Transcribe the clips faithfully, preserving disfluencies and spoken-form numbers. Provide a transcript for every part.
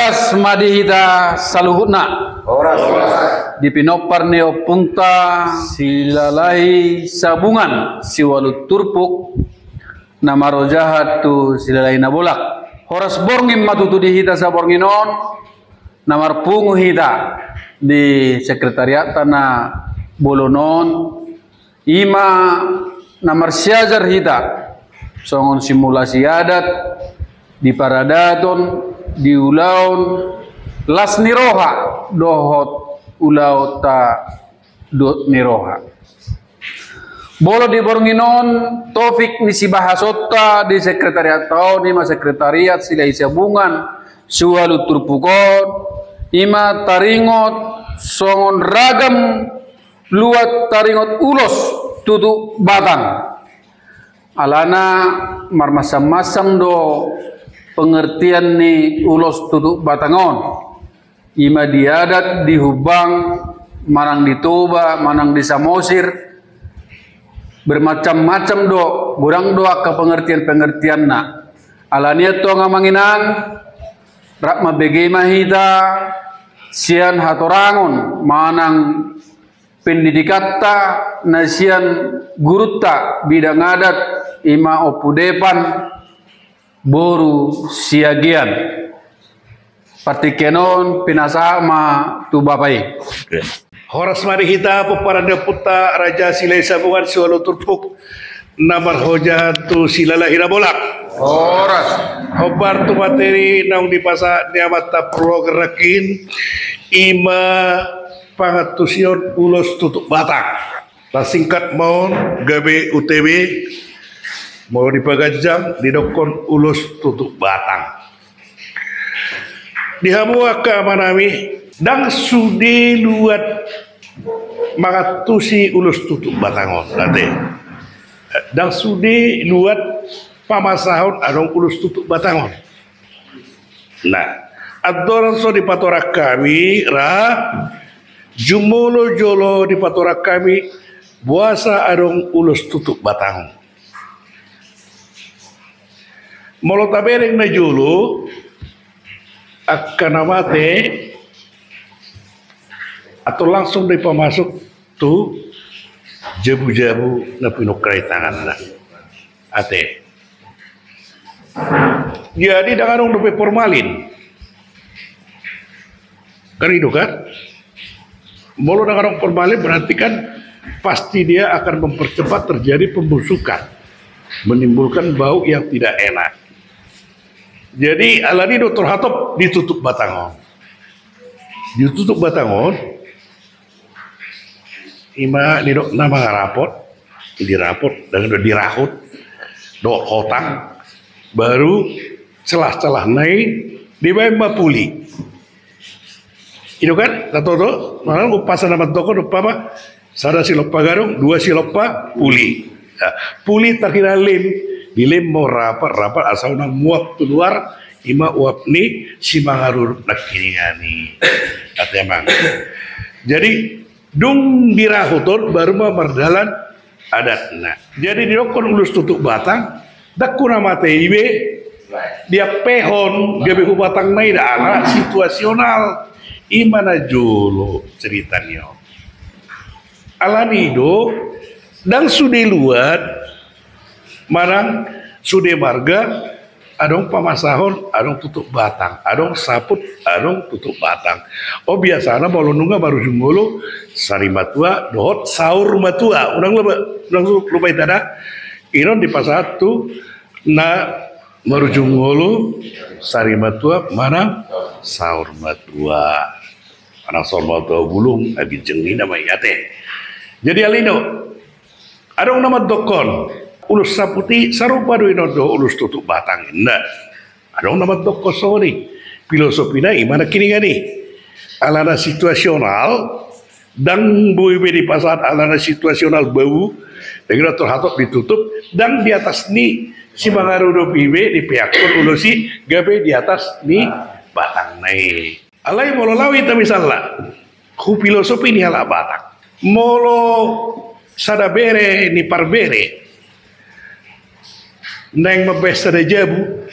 Horas ma di hita saluhutna. Horas. Di pinompar ni ompunta Silalahi Sabungan siualu turpuk na marojahan tu Silalahi Nabolak. Horas borngin ma tutu di hita saborngin on, na marpungu hita di sekretariatta na bolon on, ima na marsiajar hita songon simulasi adat di paradaton, di ulaon las ni roha dohot ulaonta dot ni roha. Molo di borngin on, topik ni sibahasonta di sekretariatta on, ima sekretariat Silalahi Sabungan siualu turpuk on, ima taringot songon ragam luat taringot ulos tutup batang. Alana marmacam-macam do pengertian ni ulos tutup batang on. Ima di adat, di humbang, manang di Toba, manang di Samosir, bermacam-macam do, godang do angka pengertian-pengertianna. Alani i antong amang inang, rap mambege ma hita sian hatorangon manang pendidikanta na sian gurunta bidang adat, ima Ompu Depan boru Siagian. Partingkian on pinasahat ma tu bapa i. Oke. Horas ma di hita pomparan ni ompunta Raja Silalahi Sabungan siualu turpuk na marhojahan tu Silalahi Nabolak. Horas. Hombar tu materi naung dipasahat ni amanta program nangkin, ima pangantusion ulos tutup batang. Nah, singkat ma on, gabe U T B, molo dipaganjang didokkon ulos tutup batang. Di hamu angka amanami, ndang sude luat mangantusi ulos tutup batang on, ate. Ndang sude luat pamasahon adong ulos tutup batang on. Nah, andorang so dipatorang hami ra, jumolo jolo dipatorang hami boasa adong ulos tutup batang. Molo tabereng na jolo, angka na mate antong langsung do dipamasuk tu jabu-jabu na pinungka di tanganna. Ate. Jadi ndang adong dope formalin. Kan i do kan? Molo ndang adong formalin berarti kan pasti dia akan mempercepat terjadi pembusukan, menimbulkan bau yang tidak enak. Jadi alani do tarhatop ditutup batang on. Ditutup batang on, ima nidok na mangarapot, dirapot, ndang do dirahut, dohot hotang, baru celah-celah na i dibaen ma puli. I do kan, tatoto, manang umpasa na mandok on umpama, sada silompa gadong, dua silompa puli. Nah, puli tarhira lem, dilem ma on rapat, rapat asa unang muap tu luar, ima uap ni simangarurup nangkiningan i. Ate amang. Jadi, dung dirahut on baru ma mardalan adatna. Jadi didokkon ulos tutup batang, ndang tu na mate i be diampehon gabe hu batangna i da, ala situasional. Ima na jolo cerita ni on. Alani do, ndang sude luat manang sude marga adong pamasahon, adong tutup batang, adong saput, adong tutup batang. O, biasana molo nunga marujung ngolu, sari matua dohot saur matua. Unang lupa, unang lupa hita da. I on dipasahat tu na marujung ngolu, sari matua manang saur matua. Manang saur matua bulung, na ginjang ni nama i, ate. Jadi alani do, adong na mandokkon ulos saput i sarupa do i on dohot ulos tutup batang, inna. Adong na mandokkon songon i. Filosofina ima nangkiningan i. Alana situasional, ndang boi be dipasahat alana situasional bau, ndang i do tarhatop ditutup, ndang di atas ni simangarurup i be dipeakkon ulos i gabe di atas ni batangna i. Alai molo laho hita misalna hu filosofi ni halak Batak, molo sada bere ni parbere naeng mambaen sada jabu,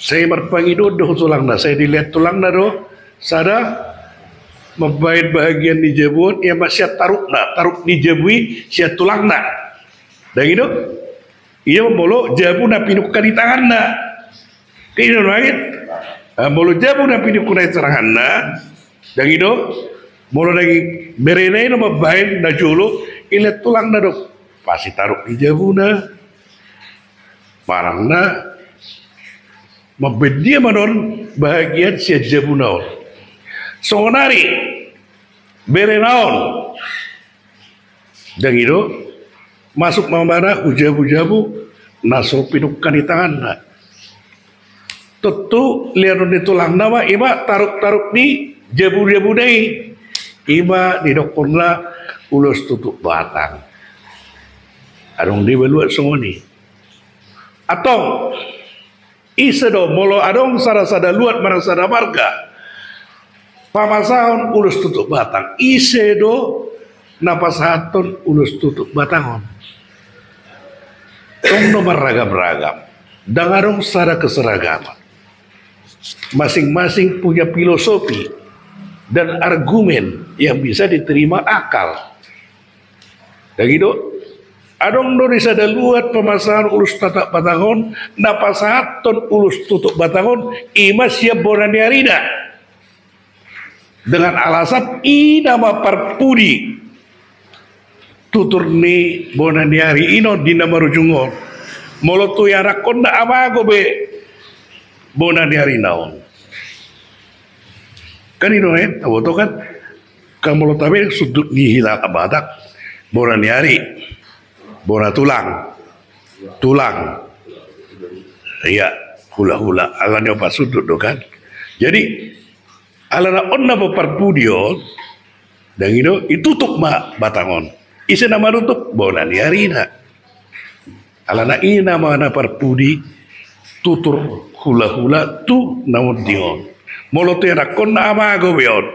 Sai marpangidoan do tu tulangna, sai dilehon tulangna do sada mambahen bahagian ni jabu on, ia ma sian tarukna, taruk ni jabu i sian tulangna. Dang i do? Ia molo jabu na pinungka di tanganna. Kan i do nuaeng? Ah, molo jabu na pinungka di tanganna, dang i do? Molo dang i, berena i do mambahen na jolo, dilehon tulangna do. Pasti taruk ni jabuna. Manang na mambahen dia ma on bahagian sian jabuna on. Songon ari berena on, dang i do, masuk ma ibana tu jabu-jabu na so pinungka ni tanganna. Tontu lehonon ni tulangna ma, i ma taruk-taruk ni jabu-jabuna i. I ma didokhonna ulos tutup batang. Adong do ibaluat songon i. Antong, ise do molo adong sada-sada luat manang sada marga pamasahon ulos tutup batang, ise do na pasahathon ulos tutup batang on? Tong do marragam-ragam, dang adong sada keseragaman. Masing-masing punya filosofi dan argumen yang bisa diterima akal. Dang i do? Adong do di sada luat pamasahon ulos tutup batang on, na pasahathon ulos tutup batang on, i ma sian bona ni arina. Dengan alasan i nama parpudi tutur ni bona ni ari i do di na marujung on. Molo tu ianakhonna, amago be bona ni arina on. Kan i do, eh, taboto kan? Kan molo tabe sundut ni hita Batak, bona ni ari, bona tulang, tulang. Ia, hula-hula, alani opat sundut do kan. Jadi, alana on nama parpudi on, dang i do, ditutup ma batang on. Ise na manutup? Bona ni arina. Alana i nama na parpudi tutur hula-hula tu na monding on. Molo tu ianakhonna, amago be on.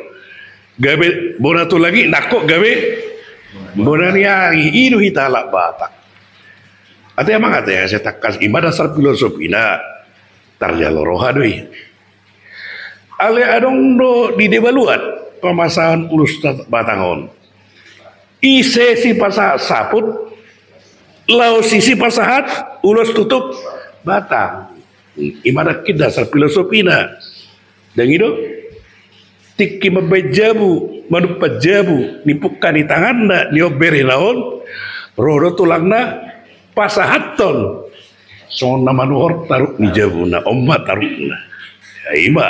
Gabe bona tulang i, nangkok gabe bona ni ari. I do hita halak Batak. Ate amang ate, asa tangkas, i ma dasar filosofina, tarjalo roha do i. Alai adong do di deba luat pamasahon ulos tutup batang on. Ise sipasahat saput, laos ise sipasahat ulos tutup batang. I ma nangkin dasar filosofina. Dang i do? Tingki mambahen jabu, manumpak jabu, ni pungka ni tanganna, ni on berena on, ro do tulangna pasahathon. Songon na manuhor taruk ni jabuna, on ma tarukna. Ia, i ma.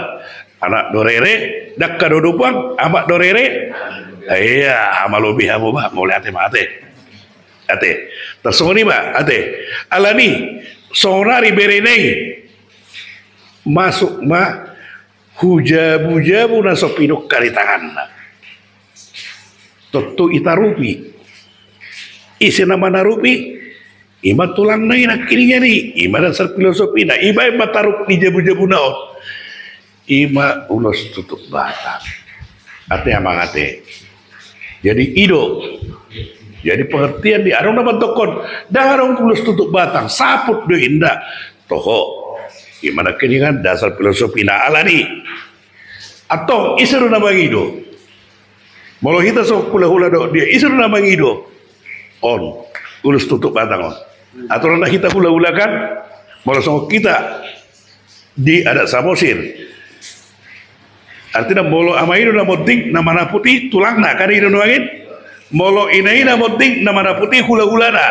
Anak do rere, dangka do dupang, amak do rere. Ia, ama lobi hamu ba, mauliate ma ate. Ate, tarsongon i ma ate. Alani, songon ari berena i, masuk ma tu jabu-jabu na so pinungka di tanganna. Tontu ditarupi. Ise na manarupi? I ma tulangna i nangkiningan i. I ma dasar filosofina. Dibahen ma taruk ni jabu-jabuna on. I ma ulos tutup batang. Ate amang ate. Jadi i do. Jadi pengertian di, adong na mandokhon, dang adong ulos tutup batang, saput do i, inda. Toho. I ma nangkiningan dasar filosofina, alani. Antong, ise do na mangido? Molo hita songon hula-hula dohot dia, ise do na mangido? On, ulos tutup batang on. Aturan na hita hula-hula kan, molo songon hita di adat Samosir. Artina molo ama i do na monding, na manaput i tulangna, kan i do nuaeng? Molo ina i na monding, na manaput i hula-hulana.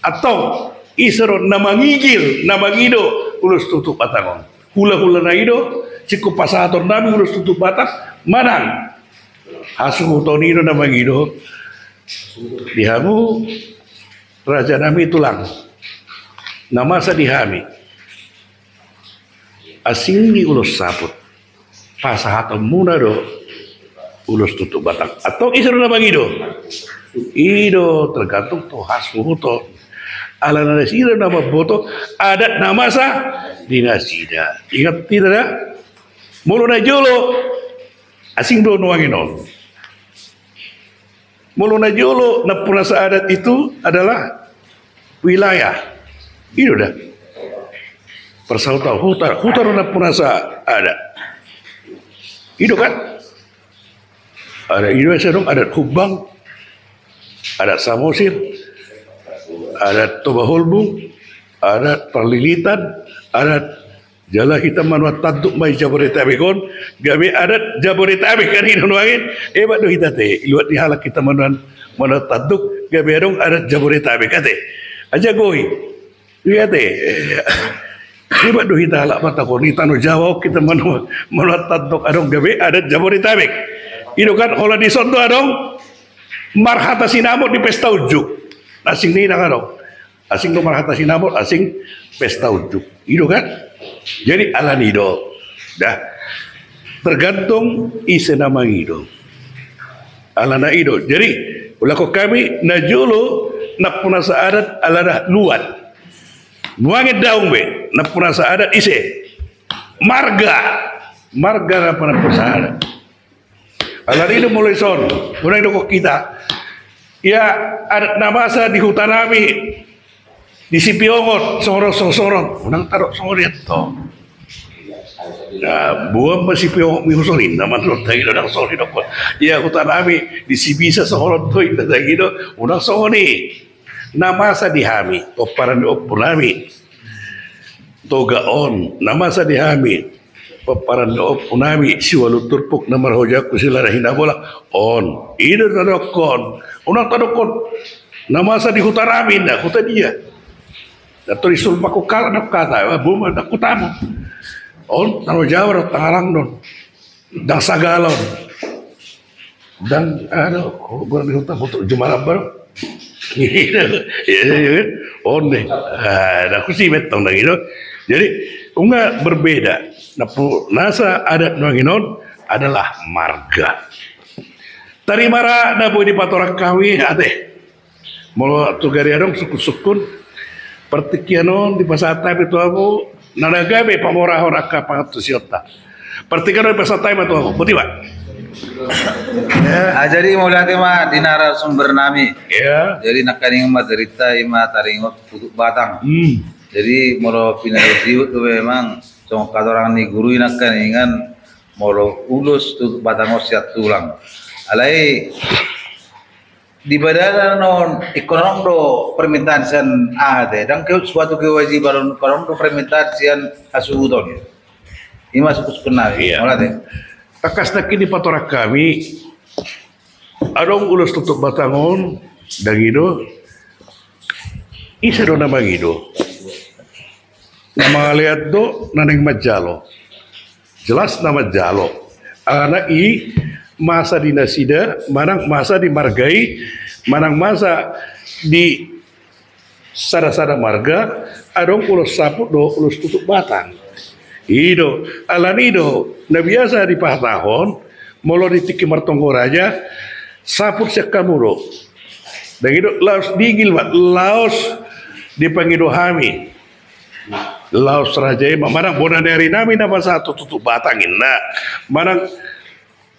Antong, ise do na mangigil, na mangido ulos tutup batang on? Hula-hulana i do, singkop pasahatonnami ulos tutup batang, manang hasuhuton i do na mangido. Di hamu rajanami tulang, na masa di hami, asing ni ulos saput, pasahatonmuna do ulos tutup batang. Antong ise do na mangido? I do tergantung tu hasuhuton. Alana nasida na mamboto adat na masa di nasida. Ingat hita da? Molo na jolo, asing do nuaeng on. Molo na jolo, na punya adat itu adalah wilayah. I do da. Parsahutaon, huta, huta do nampunasa adat. I do kan? Adat i do asa adong adat Humbang, adat Samosir, adat Toba Holbung, adat Parlilitan, adat jala hita manuat tanduk ma i Jabodetabek on, gabe adat Jabodetabek kan i do nuaeng. Hebat do hita ate, luat ni halak hita manuat, manuat tanduk, gabe adong adat Jabodetabek ate. Aja goi. Ia ate. Hebat do hita halak Batak on, di Tano Jawa on hita manuat, manuat tanduk adong gabe adat Jabodetabek. I do kan, holan dison do adong marhata sinamot di pesta unjuk. Asing ni nang adong. Asing do marhata sinamot, asing pesta unjuk. I do kan? Jadi alani do. Dah. Tergantung ise na mangido. Alana i do. Jadi, ulahon hami na jolo nampunasa adat alana luat. Nuaeng daong be nampunasa adat ise? Marga. Marga na nampunasa adat. Alani do molo ison, unang didok hita. Ia, adat na masa di huta nami, di Sipiongot, songon on, songon on. Unang tadok songon i antong. Nah, boan ma Sipiongot mihuson inna manurut tangido, unang songon i dokkon. Ia, huta nami di Sibisa songon on do inna tangido, unang songon i. Na masa di hami, pomparan ni ompu nami Toga on, na masa di hami pomparan ni ompu nami Siualu Turpuk na marhojangku Silalahi Nabolak on. I do tadokkon. Unang tadokkon na masa di huta nami, na huta dia. Na tong i sulma ku kala na kata, boan ma na hutamu. On Tano Jawa do tangarang don. Ndang Sagalon. Ndang, anu, goar ni huta, boto Jumaramba do. Iya, iya, iya. On ne. Ah, na husi metong ndang i do. Jadi, nunga berbeda. Nampunasa adat nuaeng on adalah marga. Tarima ra na boi dipatorang hami ate. Molo tu gari adong sungkun-sungkun, partingkian on dipasahat hami tu hamu, na gabe pamorahon angka pangantusionta. Partingkian on dipasahat hami ma tu hamu, boti ma. Ah, jadi mauliate ma di narasumber nami. Iya. Jadi nangkaning ma cerita i ma taringot tutup batang. Hmm. Jadi molo pinaihut-ihut do memang songon hatorang ni guru i nangkaningan molo ulos tutup batang on sian tulang. Alai di bagasan on, ingkon adong do permintaan sian aha ate, ndang ke-, suatu kewajiban on, ingkon adong do permintaan sian hasuhuton. I ma sungkun-sungkun nami. Iya. Molo ate. Tangkas nangkin dipatorang hami, adong ulos tutup batang on, ndang i do, ise do na mangido. Na mangalean do na naeng manjalo. Jelas na manjalo. Alana i masa di nasida, manang masa di marga i, manang masa di sada-sada marga, adong ulos saput dohot ulos tutup batang. I do, alani i do, na biasa dipahatahon, molo di tingki martonggo raja, saput sian hamu do. Ndang i do, laos dingil ma, laos dipangido hami. Laos raja i ma, manang bona ni ari nami na pasahathon tutup batang inna. Manang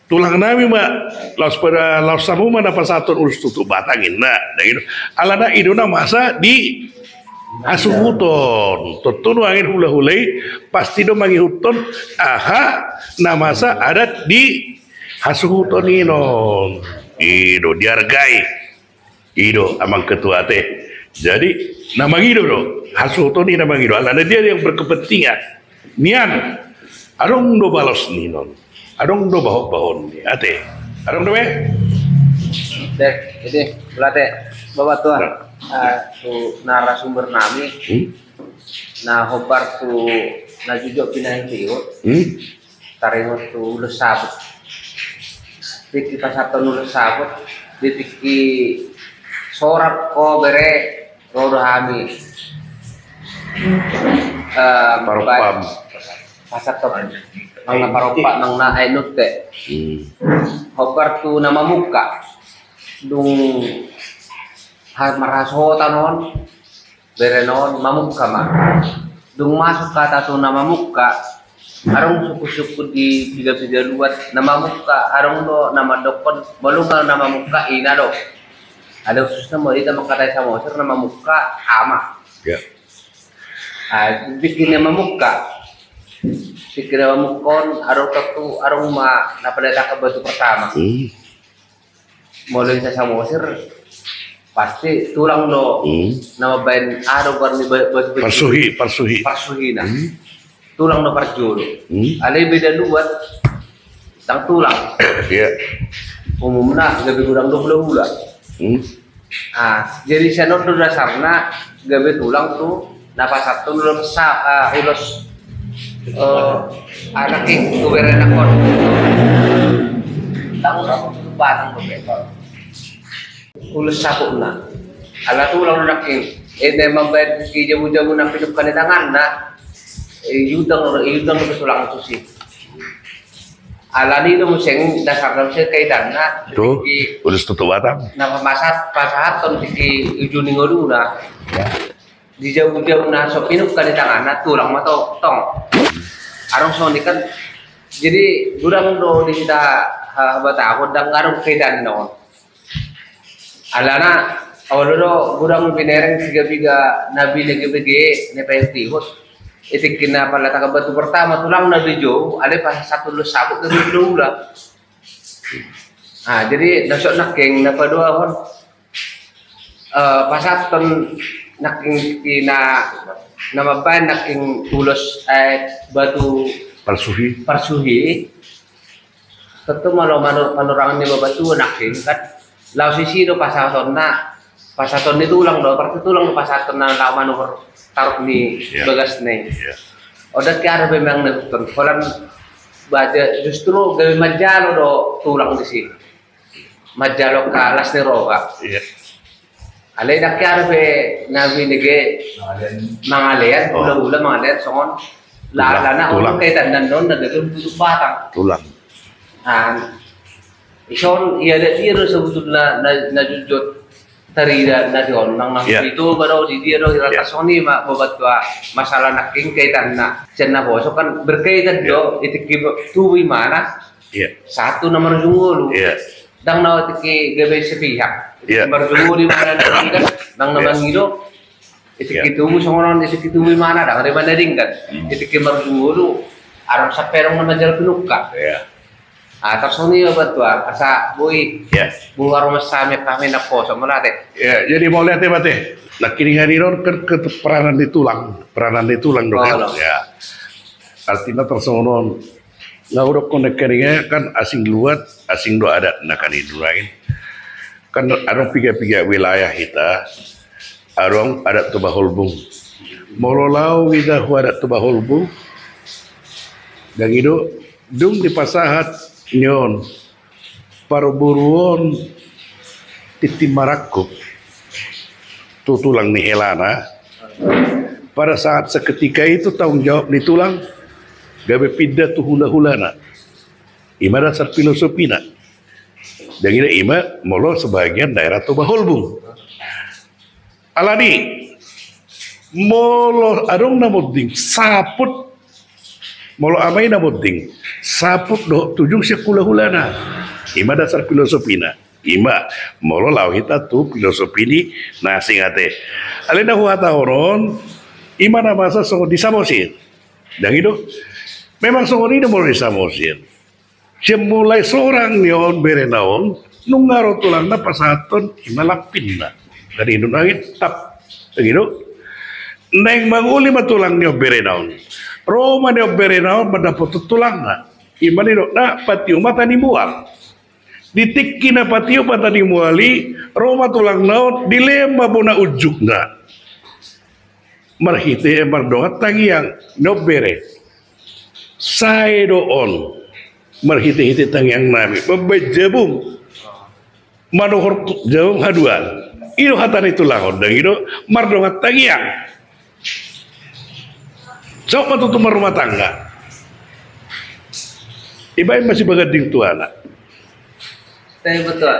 tulang nami ma, laos pada, laos hamu ma na pasahathon ulos tutup batang inna. Ndang i do. Alana i do na masa di hasuhuton. Tontu nuaeng hula-hula i pasti do mangihuthon aha na masa adat di hasuhuton i non. I do, dihargai. I do, Amang Ketua ate. Jadi, na mangido do. Hasuhuton i na mangido. Alana dia yang berkepentingan. Nian, adong do balos ni non. Adong do bahon-bahon ni. Ate. Adong do be? Deh, jadi, mauliate. Bapak tua. Nah. Ah, tu narasumber nami. Hmm? Na hombar tu na jujur pinaihut-ihut. Hmm? Taringot tu ulos saput. Tingki pasahathon ulos saput, di tingki sorap ho bere ro do hami. Eh, parompa. Pasahathon nang na parompa, nang na ai nunte. Hmm. Hombar tu na mamungka. Dung ha-, marhasohotan on. Bere na on mamungka ma. Dung masuk hata tu na mamungka, adong sungkun-sungkun di piga-piga luat, na mamungka, adong do na mandokkon, molo nga na mamungka ina do. Ada khususna molo hita mangkatai Samosir na mamungka ama. Ya. Ah, tingki na mamungka. Tingki na mamungka on, adong tontu, adong ma na paletangkon batu pertama. Hmm. Molo di Samosir, pasti tulang do. Hmm. Na mambaen, adong goar ni ba-, batu persuhi, persuhi. Persuhina. Hmm. Tulang do parjolo. Hmm. Alai beda luat, ndang tulang. Iya. Umumna gabe godang do hula-hula. Hmm. Ah, jadi sian on do dasarna gabe tulang tu na pasahathon ulos sa-, ah, ulos, eh, anak i tu bere nangkon. Tahu lah, tu batang do beton. Ulos saputna. Ala tulang do nangkin. Eh, na mambaen di jabu-jabu na pinungka ni tanganna. Eh, iutang, iutang do tulang tusi. Alani do muse dasarna muse kaitanna. Tu, di ulos tutu batang. Na pasahat, pasahathon di, di uju ni ngoluna. Ya. Di jabu-jabu na so pinungka ni tanganna, tulang ma tong. Adong songon i kan. Jadi, godang do di hita, ha, Batak, godang adong kaitanna on. Alana, olo do, godang binereng piga-piga na binege-bege, na paihut-ihut. I tingki na paletangkon batu pertama, tulang na dijou, alai pasahathon ulos saput gabe hula-hula. Ah, jadi, na so nangkin, na paduahon, eh, pasahathon nangkin i na, na mambaen nangkin ulos, eh, batu parsuhi. Parsuhi. Tontu molo manu-, panurangan ni babatua nangkin kan. Laos isi do pasahatonna, pasahaton ni tulang do, berarti tulang do pasahaton na laho manuhor taruk ni, iya, bagasna i. Iya. Oda tiada memang na tontu. Holan baja justru gabe manjalo do tulang disi. Manjalo angka las ni roha. Iya. Alai ndang hea dope na binege mangalean, oh, hula-hula mangalean songon la-, tulang. Alana tulang. Kaitanna on na gabe tutu batang. Tulang. Nah, ison ia, dia do sebetulna na, na jotjot tarida na di on, nang, nang, iya, itu baru di dia do, iya, rata songon i ma, babatua masalah nangkin kaitanna. Sian naposo kan berkaitan, iya, do, i tingki tubu imana, iya, sahat tu na marujung ngolu. Iya. Ndang na i tingki gabe sepihak. Iya. Marujung ngolu imana, ndang na, iya, mangido. I tingki, iya, tubu songon on, i tingki tubu imana, ndang na manadingkan. Hmm. I tingki marujung ngolu, adong sampe adong na manjalo pinungka. Iya. Ah, tarsongon i ma batua, asa boi. Iya. Boi marrumah sami hami naposo, mauliate. Iya, jadi mauliate, mauliate. Nangkiningan i on kan, kan peranan ni tulang, peranan ni tulang do kan. Oh, iya. Artina tarsongon on. Nga hudokkon nangkiningan kan asing luat, asing do adatna kan i do nangkin. Kan adong piga-piga wilayah hita, adong adat Toba Holbung. Molo laho hita hu adat Toba Holbung, ndang i do, dung dipasahat ni on parboruon tintin marangkup tu tulang ni helana. Pada saat seketika itu tanggung jawab ni tulang gabe pinda tu hula-hulana. I ma dasar filosofina. Ndang i do, i ma molo sebagian daerah Toba Holbung. Alani, molo adong na monding saput, molo ama i na monding saput dohot tujung sian hula-hulana. I ma dasar filosofina. I ma molo laho hita tu filosofi ni na asing ate. Alai na huhatahon on, i ma na masa songon di Samosir. Ndang i do. Memang songon i do molo di Samosir. Sian mulai sorang ni on berena on, nunga ro tulangna pasahathon i ma lampinna. Jadi i do nangkin tap, ndang i do. Naeng mangoli ma tulang ni on berena on. Ro ma ni on berena on mandapothon tulangna. I ma nidokna patio ma hata ni mual. Di tingki na patio ma hata ni mual i, ro ma tulangna on, dilehon ma bona unjukna. Marhite mardongan tangiang, ni on bere. Sae do on, marhite-hite tangiangnami, mambaen jabum. Manuhor tu-, jabum haduan. I do hata ni tulang on, ndang i do, mardongan tangiang. Saut ma tutu marrumah tangga. Dibaen ma sibaganding tu anak. Tapi betul.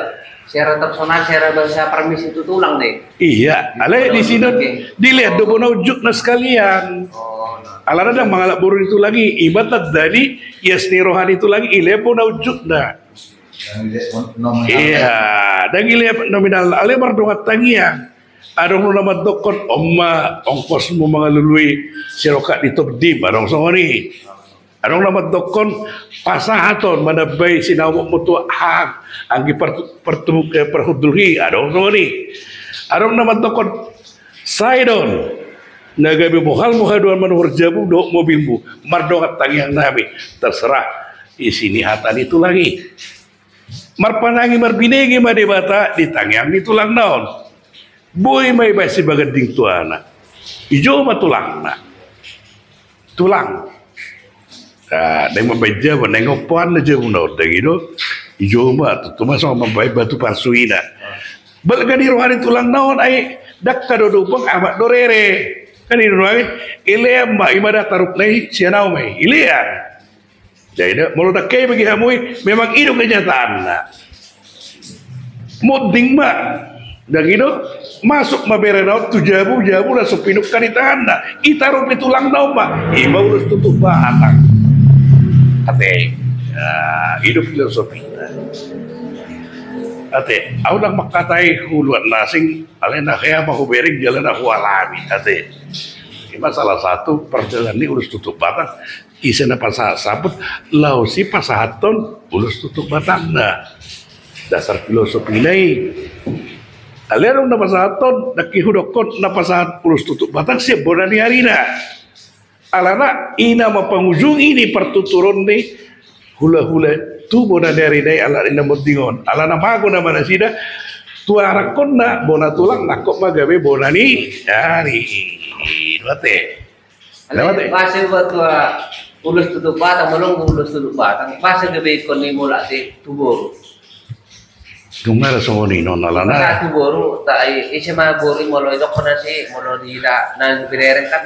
Secara personal, secara bahasa permisi tu tulang deh. Iya, alai di sini dilehon do bona unjukna sekalian. Oh, nah. Alana ndang mangalap boru ni tulang i, i ma tanda ni ias ni roha ni tulang i, dilehon bona unjukna. Iya, ndang dilehon nominal, alai mardongan tangiang. Adong do na mandokkon, on ma ongkosmu mangalului si rongkap ni Top Dim, adong songon i. Adong na mandokkon, pasahathon manambai sinaomotmu tu hahang anggi partu-, partu-, eh, parhundul hi, adong songon i. Adong na mandokkon, sai do on na gabe bohalmu haduan manuhor jabu dohot mobilmu mardongan tangiang nami, terserah isi ni hata ni tulang i. Marpanangi marbinege ma Debata di tangiang ni tulangna on. Boi ma ibaen sibaganding tu anak. Dijou ma tulangna. Tulang. Ah, naeng mambaen jabu, naeng ompoanna jabuna on, dang i do. Dijou ma, tutu ma songon mambaen batu parsuina. Balga ni roha ni tulangna on, ai dangka do dupang amak do rere. Kan i do nuaeng, ilean ma, i ma da tarukna i, sian ahu ma i. Ilean. Jadi, molo dangka i bagi hamu i, memang i do kenyataanna. Monding ma. Dang i do, masuk ma berena on tu jabu, jabu na so pinungka di tanganna. Itarupi tulangna on ma. I ma ulos tutup batang. Ate. Ya, i do filosofina. Ate, ahu ndang mangkatai huluan na asing, alai na hea ma hubereng jala na hualami. Ate. I ma salah satu pardalan ni ulos tutup batang. Ise na pasahat saput, laos i pasahathon ulos tutup batangna. Dasar filosofina i. Alai adong na pasahathon, nangkin hudokkon na pasahat ulos tutup batang sian bona ni arina. Alana i nama pangujungi ni partuturon ni hulahula tu bona ni arina i, alana i na monding on. Alana mago nama nasida tu anakkonna, bona tulang nangkok ma gabe bona ni ari. Mate. Alai boasa iba tua ulos tutup batang, molo ulos tutup batang, boasa gabe ingkon ni mulak si tu boru? Dung ada songon i non alana. Masa tu boru, ta i, ise ma boru i molo idokkon na si, molo di hita na bereng kan,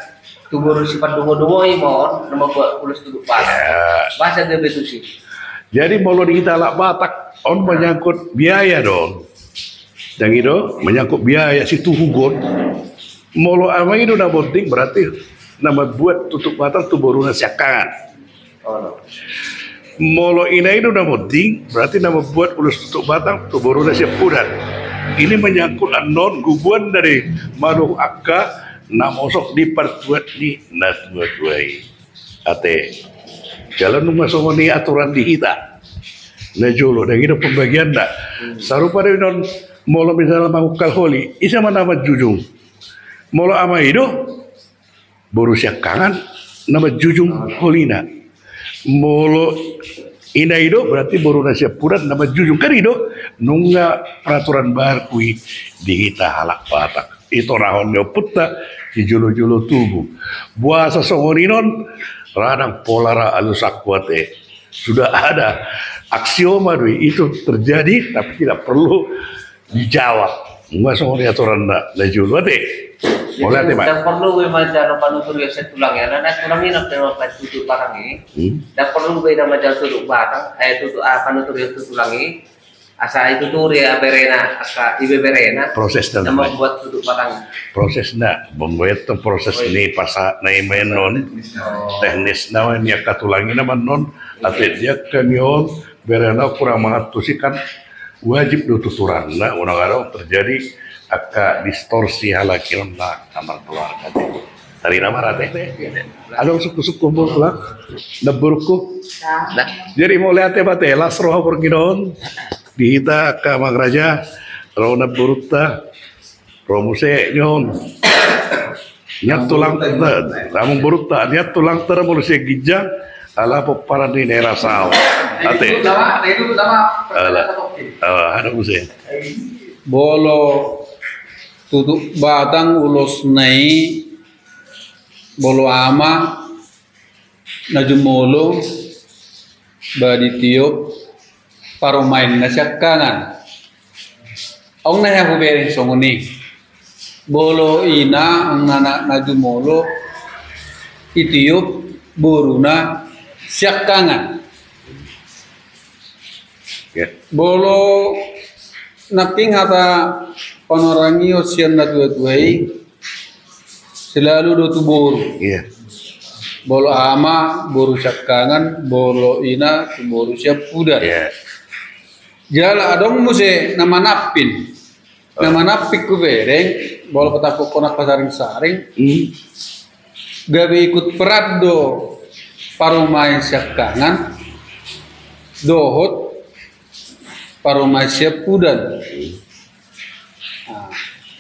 tu boru si pandungo-dungo i ma on, na mambuat ulos tutup batang. Ya. Boasa gabe tusi? Jadi molo di hita halak Batak, on menyangkut biaya do on. Dang i do, menyangkut biaya situhugon. Molo ama i do na monding, berarti na mambuat tutup batang tu boruna siangkangan. Molo ina i do na monding, berarti na mambuat ulos tutup batang tu boruna siampudan. Ini menyangkut annon gubuan dari manuh angka na mosok di partuat ni na tua-tua i. Ate, jala nunga songon i aturan di hita. Na jolo, dang i do pembagianna. Sarupa do inon, molo misalna mangungkal holi, ise ma na manjujung? Molo ama i do, boru siangkangan na manjujung holina. Molo ina i do, berarti boruna siampudan na manjujung. Kan i do, nunga peraturan baru i di hita halak Batak. Itorahon ni ompunta, di jolo-jolo tubu. Boasa songon i non, ra ndang pola ra alusanku ate. Sudah ada aksioma do i, itu terjadi, tapi tidak perlu dijawab. Nunga songon i aturanna na jolo ate. Mauliate ma. Ndang perlu be manjalo panuturion sian tulang i, alana tulang i na pe mambuat tutup batang i. Hmm. Ndang perlu be na manjalo tutup batang, eh, tutup, ah, panuturion tu tulang i. Asa i tuturi, ah, berena, asa ibeberena. Prosesna na mambuat tutup batang. Prosesna, mambuat tu proses ni pasahat na i ma annon. Oh. Teknisna ma ni angka tulang i na ma annon. Ate di angka ni on, berena kurang mangantusi kan. Wajib do tuturanna, unang adong terjadi angka distorsi halak i on na, na markeluarga. Tarida ma ra ate. Adong sungkun-sungkunmu, Tulang? Namborungku? Jadi mauliate ma ate, las roha borngin on di hita angka amang raja, ro namborunta. Ro muse nion. Nian tulangta, amangborunta, nian tulangta ra molo sian ginjang, ala pomparan ni na i ra saut. Ate. Ala. Ah, adong muse. Molo tutup batang ulosna i, molo ama, na jumolo, ba ditiop, parumaenna siangkangan. Adong na hea hubereng songon i. Molo ina, adong na, na jumolo, ditiop, boruna siangkangan. Ya. Molo nangkin hata panorang i on sian na tua-tua i, selalu do tu boru. Iya. Molo ama, boru siangkangan, molo ina, tu boru siampudan. Iya. Jala adong muse na manampin. Na manampin hubereng, Molo patampuk kona pasaring-saring, hmm, gabe ikut peran do parumaen siangkangan dohot parumaen siampudan. Nah,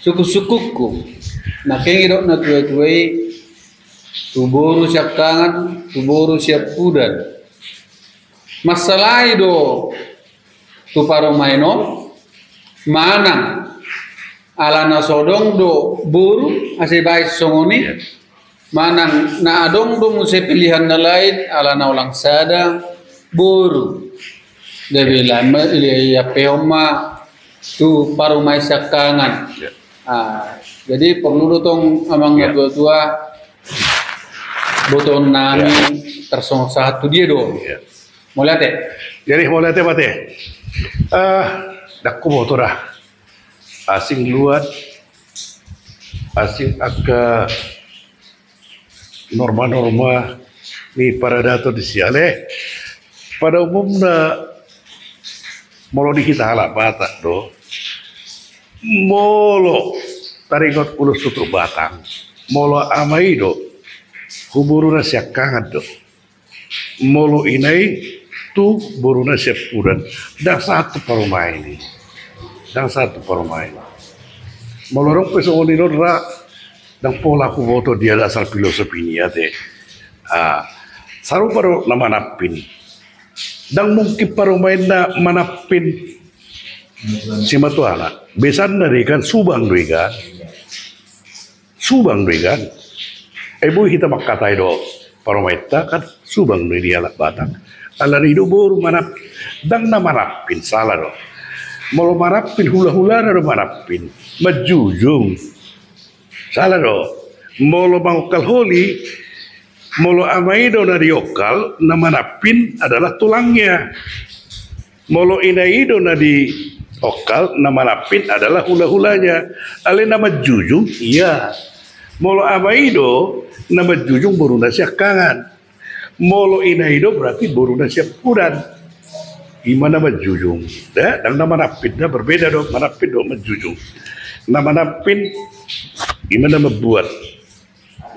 sungkun-sungkunku, na kengidok na tua-tua i, tu boru siangkangan, tu boru siampudan. Mansalahi do tu parumaen on, manang alana so adong do boru asa dibaen songon i, manang na adong do muse pilihan na lain alana holan sada boru. Gabe lama ia pe on ma tu parumaen siangkangan. Ah, jadi porlu do tong amang na tua-tua botoon nami tarsongon sahat tu dia do. Mauliate. Jadi mauliate ma te. Eh, dang huboto da. Asing luat, asing angka norma-norma ni paradaton di siale. Pada umumna molo di hita halak Batak do, molo taringot ulos tutur batang, molo ama i do, tu boru na siangkangan do. Molo ina i tu boru na siampudan, dang sahat tu parumaen i. Dang sahat tu parumaen. Molo adong pe songon i non ra, dang pola huboto dia dasar filosofi ni ate. Ah, sarupa do na manampin. Dang mungkin parumaen na manampin simatuana. Besanna do i kan, subang do i kan. Subang do i kan. Eh, boi hita mangkatai do parumaenta kan subang do i di halak Batak. Alani do boru manap-, dang na manampin, sala do. Molo manampin, hula-hulana do manampin. Manjujung. Sala do. Molo mangongkal holi, molo ama i do na diongkal, na manampin adalah tulangnya. Molo ina i do na diongkal, na manampin adalah hula-hulanya. Alai na manjujung, ia. Molo ama i do, na manjujung boru na siangkangan. Molo ina i do berarti boru na siampudan. Ima na manjujung. Da, dang na manampin, da berbeda do, manampin do manjujung. Na manampin, ima na mambuat.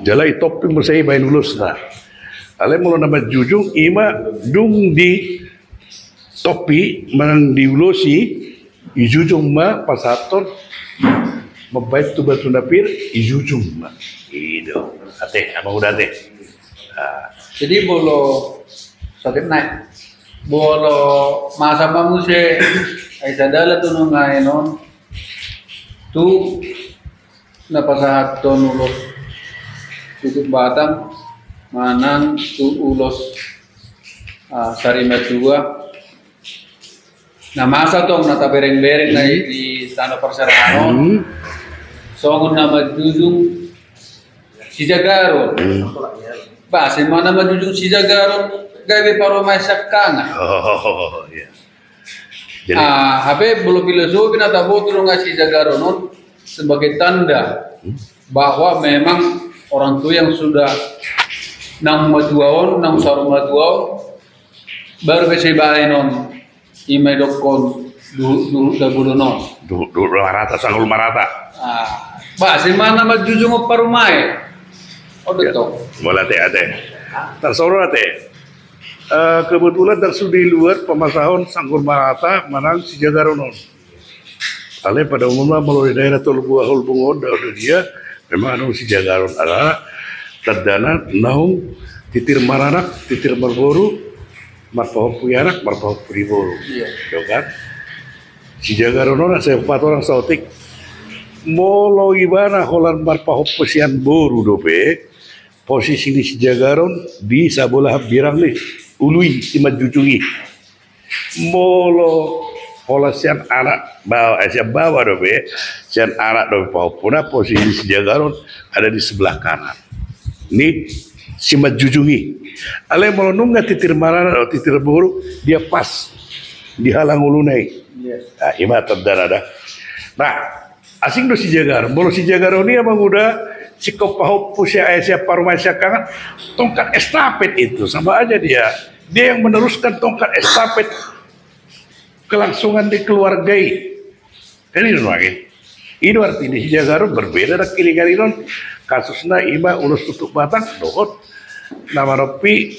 Jala i tompi muse i baen ulosna. Alai molo na manjujung ima dung di tompi manang di ulos i, ijujung ma pasahathon mambaen tu batu na pir, ijujung ma. I do. Ate, amang uda ate. Ah. Jadi molo saotik nai. Molo masa ma muse ai sada laho tu nunga i non tu na pasahathon ulos tutur batang manang tu ulos, ah, sarimatua. Na masa tong na tabereng-bereng na i di tano parserahan on. Hmm. Songon na manjujung sijagaron. Hmm. Bah, songon na manjujung sijagaron gabe parumaen siangkangan. Oh, iya. Jadi ah, hape molo filosofi na taboto do nga sijagaron on sebagai tanda, hmm, bahwa memang orang tua yang sudah naung matua on, naung saur matua on, baru bisa dibaen on. Ima didokkon duhut, duhut dabolon on. Duhut, duhut marata, sanggul marata. Ah, bah, songon na manjujung on parumaen. Oh, ya, betul. Mauliate ate. Tarsongon ate. Eh, kebetulan dang sude di luar pamasahon sanggul marata manang sijagaron on. Alai pada umumna molo di daerah Toba Holbung on, da, da dia, memang adong sijagaron, alana tandana naung titir maranak, titir marboru, marpahompu di anak, marpahompu di boru. Iya. Iya kan? Sijagaron on, sai hupatorang saotik. Molo ibana holan marpahompu sian boru dope, posisi ni sijagaron di sabola hambirang ni ulu i, simanjujung i. Molo holan sian anak baoa, eh, sian baoa dope, sian anak dope pahompuna, posisi sijagaron ada di sebelah kanan ni simanjujung i. Alai molo nunga titir maranak dohot titir boru, dia pas di halang uluna i. Iya. Nah, ima tandana da. Nah, asing do sijagaron. Molo sijagaron i, amang uda, singkop pahompu sian, eh, sian parumaen siangkangan, tongkat estafet itu, sama aja dia. Dia yang meneruskan tongkat estafet kelangsungan di keluarga i. Kan i do nuaeng. I do arti ni sijagaron, berbeda nangkiningan i on. Kasusna ima ulos tutup batang dohot na marompi,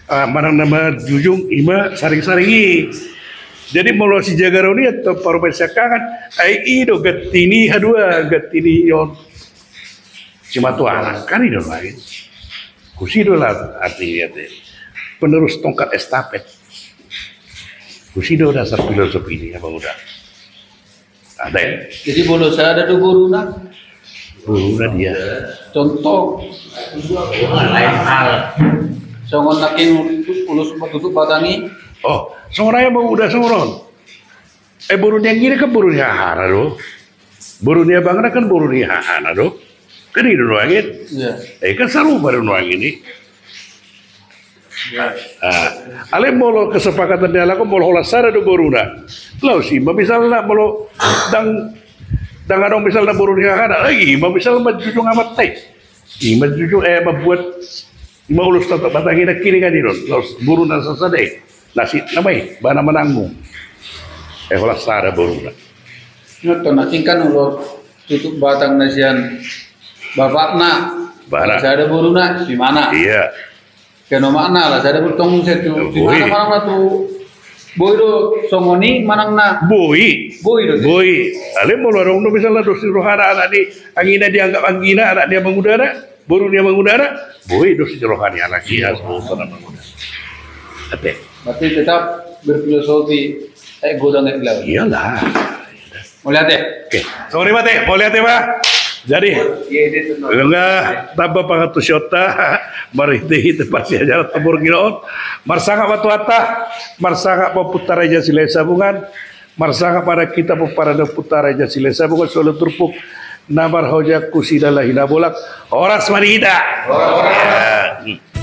ah, manang na marjujung ima saringsaring i. Jadi molo sijagaron i antong parumaen siangkangan, ai i do ganti ni haduan, ganti ni on. Simatuana kan i do lain. Husi do lah arti ni ate. Penerus tongkat estafet. Husi do dasar filosofi ni abang uda. Ada ya? Jadi molo sada do boruna. Boruna dia. Contoh. Lain hal. Songon nangkin ulos tutup batang i. Oh, songon i abang uda songon on. Eh, boru ni anggina kan boru ni hahana do. Boru ni abangna kan boru ni hahana do. Kan i do nuaeng i. Iya. Eh, kan sarupa do nuaeng i. Ah, alai molo kesepakatan ni halak on molo holan sada do boruna. Laos ima misalna molo ndang, ndang adong misalna boru ni hahana. Eh, ima misalna marjujung amanta i. Ima jujung, eh, mambuat ima ulos tutup batang i nangkiningan i on. Laos boruna sasada i. Nasib na ma i, ibana mananggung. Eh, holan sada boruna. Nonton nangkin kan ulos tutup batang na sian bapakna. Ibana. Sada boruna, si ibana. Iya. Kan omakna lah, sada boruna tong se tu. Boi. Di mana manang na tu boi do songon i manang na. Boi. Boi do. Boi. Alai molo adong do misalna dos ni rohana anak ni anggina dianggap anggina anak ni abang udana, boru ni abang udana, boi dos ni roha ni anak i, asa boru ni abang udana. Ate. Berarti tetap berfilosofi, eh, godang, eh, lawan. Iyalah. Mauliate. Oke. Songon i ma ate, mauliate ma. Jadi, iya, iya, iya. Nunga tamba pangantusionta, marhite-hite parsiajaran tu borngin on. Marsangap ma Tuhanta, marsangap ma Ompunta Raja Silahisabungan, marsangap ma hita pomparan ni Ompunta Raja Silahisabungan, solu turpuk na marhojak tu si Dalahi Nabolak. Horas ma di hita. Horas. Ya.